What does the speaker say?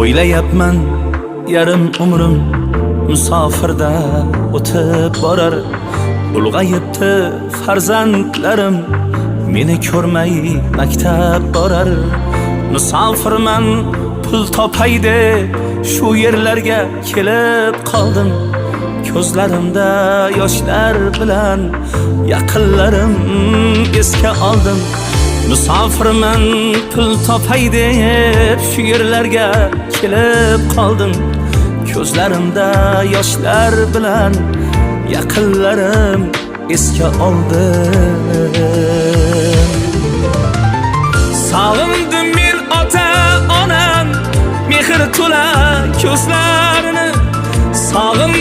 O'ylayapman, yarim umrim musofirda o'tib borar. Ulg'ayibdi farzandlarim, meni ko'rmay maktab borar. Musofirman, pul topay deb shu yerlarga kelib qoldim. Ko'zlarimda yoshlar bilan yaqinlarim esga oldim. Musofirman, pul topay deb shu yerlarga kelib qoldim. Ko'zlarimda yoshlar bilan yaqinlarim esga oldim. Sog'indim men ota onam mehr to'la ko'zlarini. Sog'indim.